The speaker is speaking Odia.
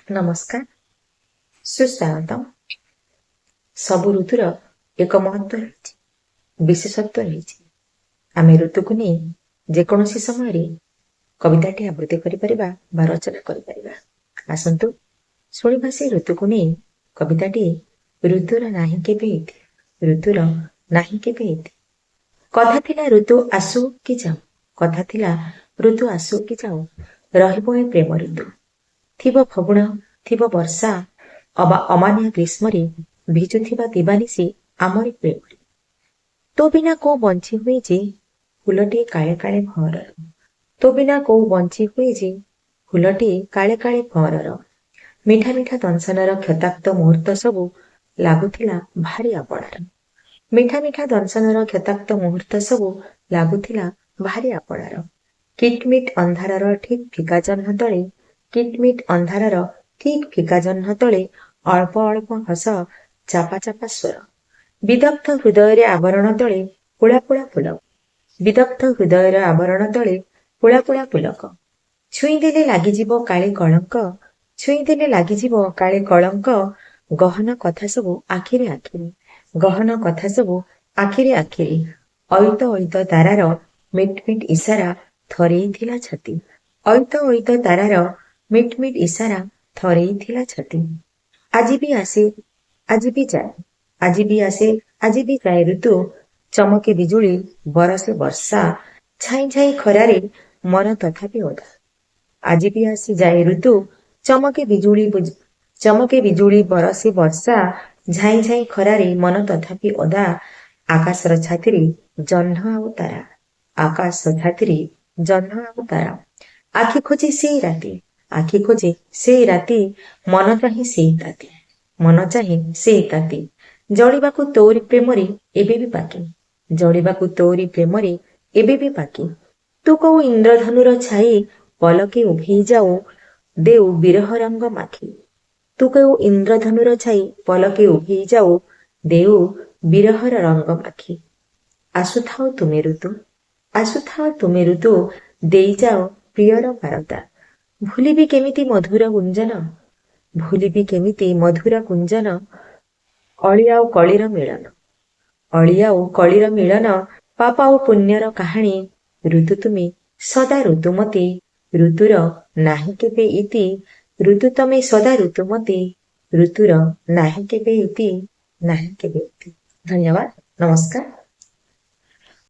ନମସ୍କାର, ସୁସ୍ୱାଗତମ। ସବୁ ଋତୁର ଏକ ମହତ୍ଵ ରହିଛି, ବିଶେଷତ୍ୱ ରହିଛି। ଆମେ ଋତୁକୁ ନେଇ ଯେକୌଣସି ସମୟରେ କବିତାଟି ଆବୃତ୍ତି କରିପାରିବା ବା ରଚନା କରିପାରିବା। ଆସନ୍ତୁ ଶୁଣିବା ସେ ଋତୁକୁ ନେଇ କବିତାଟି, ଋତୁର ନାହିଁ କେବେ ଇତି, ଋତୁର ନାହିଁ କେବେ ଇତି। କଥା ଥିଲା ଋତୁ ଆସୁ କି ଯାଉ, କଥା ଥିଲା ଋତୁ ଆସୁ କି ଯାଉ, ରହିବ ଏ ପ୍ରେମ ଋତୁ। ଥିବ ଫଗୁଣ, ଥିବ ବର୍ଷା ଅବା ଅମାନିଆ ଗ୍ରୀଷ୍ମରେ, ଭିଜୁଥିବା ଦିବାନିଶି ଆମରି ପ୍ରେମରେ। ତୋ ବିନା କୋଉ ବଞ୍ଚି ହୁଏ ଯେ, ଫୁଲଟିଏ କାଳେ କାଳେ ଭଅଁରର। ତୋ ବିନା କୋଉ ବଞ୍ଚି ହୁଏ ଯେ, ଫୁଲଟିଏ କାଳେ କାଳେ ଭଅଁରର। ମିଠା ମିଠା ଦଂଶନର କ୍ଷତାକ୍ତ ମୁହୂର୍ତ୍ତ ସବୁ ଲାଗୁଥିଲା ଭାରି ଆପଣାର। ମିଠା ମିଠା ଦଂଶନର କ୍ଷତାକ୍ତ ମୁହୂର୍ତ୍ତ ସବୁ ଲାଗୁଥିଲା ଭାରି ଆପଣାର। କିଟମିଟ ଅନ୍ଧାରର ଠିକ୍ ଫିକା ଜହ୍ନ ତଳେ, କିଟମିଟ ଅନ୍ଧାରର ଠିକ୍ ଫିକା ଜହ୍ନ ତଳେ, ଅଳ୍ପ ଅଳ୍ପ ହସ, ଚାପା ଚାପା ସ୍ୱର। ବିଦଗ୍ଧ ହୃଦୟରେ ଆବରଣ ତଳେ ପୁଳା ପୁଳା ପୁଲକ। ବିଦଗ୍ଧ ହୃଦୟର ଆବରଣ ତଳେ ପୁଳା ପୁଳା ପୁଲକ। ଛୁଇଁଦେଲେ ଲାଗିଯିବ କାଳେ କଳଙ୍କ, ଛୁଇଁଦେଲେ ଲାଗିଯିବ କାଳେ କଳଙ୍କ, ଗହନ କଥା ସବୁ ଆଖିରେ ଆଖିରେ, ଗହନ କଥା ସବୁ ଆଖିରେ ଆଖିରେ। ଅଇତ ଅଇତ ତାରାର ମିଟ୍ ମିଟ୍ ଇସାରା ଥରେଇଥିଲା ଛାତି। ଅଇତ ଅଇତ ତାରାର ମିଟ୍ ମିଟ୍ ଇସାରା ଥରେଇଥିଲା ଛାତି। ଆଜି ବି ଆସେ, ଆଜି ବି ଯାଏ, ଆଜି ବି ଆସେ, ଆଜି ବି ଯାଏ ଋତୁ। ଚମକେ ବିଜୁଳି, ବରସେ ବର୍ଷା, ଝାଇଁ ଝାଇଁ ଖରାରେ ମନ ତଥାପି ଓଦା। ଆଜି ବି ଆସି ଯାଏ ଋତୁ, ଚମକେ ବିଜୁଳି, ଚମକେ ବିଜୁଳି, ବରସେ ବର୍ଷା, ଝାଇଁ ଝାଇଁ ଖରାରେ ମନ ତଥାପି ଓଦା। ଆକାଶର ଛାତିରେ ଜହ୍ନ ଆଉ ତାରା, ଆକାଶ ଛାତିରେ ଜହ୍ନ ଆଉ ତାରା। ଆଖି ଖୋଜେ ସେଇ ରାତି, ଆଖି ଖୋଜେ ସେଇ ରାତି, ମନ ଚାହେଁ ସେଇ ତାତି, ମନ ଚାହେଁ ସେଇ ତାତି। ଜଳିବାକୁ ତୋରି ପ୍ରେମରେ ଏବେ ବି ବାକି, ଜଳିବାକୁ ତୋରି ପ୍ରେମରେ ଏବେ ବି ବାକି। ତୁ କୋଉ ଇନ୍ଦ୍ରଧନୁର ଛାଇ ପଲକେ ଉଭେଇ ଯାଉ, ଦେଉ ବିରହ ରଙ୍ଗ ମାଖି। ତୁ କେଉଁ ଇନ୍ଦ୍ରଧନୁର ଛାଇ ପଲକେ ଉଭେଇ ଯାଉ, ଦେଉ ବିରହର ରଙ୍ଗ ମାଖି। ଆସୁଥାଅ ତୁମେ ଋତୁ, ଆସୁଥାଅ ତୁମେ ଋତୁ, ଦେଇଯାଅ ପ୍ରିୟର ବାରତା। ଭୁଲିବି କେମିତି ମଧୁର ଗୁଞ୍ଜନ, ଭୁଲିବି କେମିତି ମଧୁର ଗୁଞ୍ଜନ, ଅଳି ଆଉ କଳିର ମିଳନ, ଅଳି ଆଉ କଳିର ମିଳନ, ପାପ ଆଉ ପୁଣ୍ୟର କାହାଣୀ। ଋତୁ ତୁମେ ସଦା ଋତୁମତୀ, ଋତୁର ନାହିଁ କେବେ ଇତି। ଋତୁ ତମେ ସଦା ଋତୁମତୀ, ଋତୁର ନାହିଁ କେବେ ଇତି, ନାହିଁ କେବେ ଇତି। ଧନ୍ୟବାଦ, ନମସ୍କାର।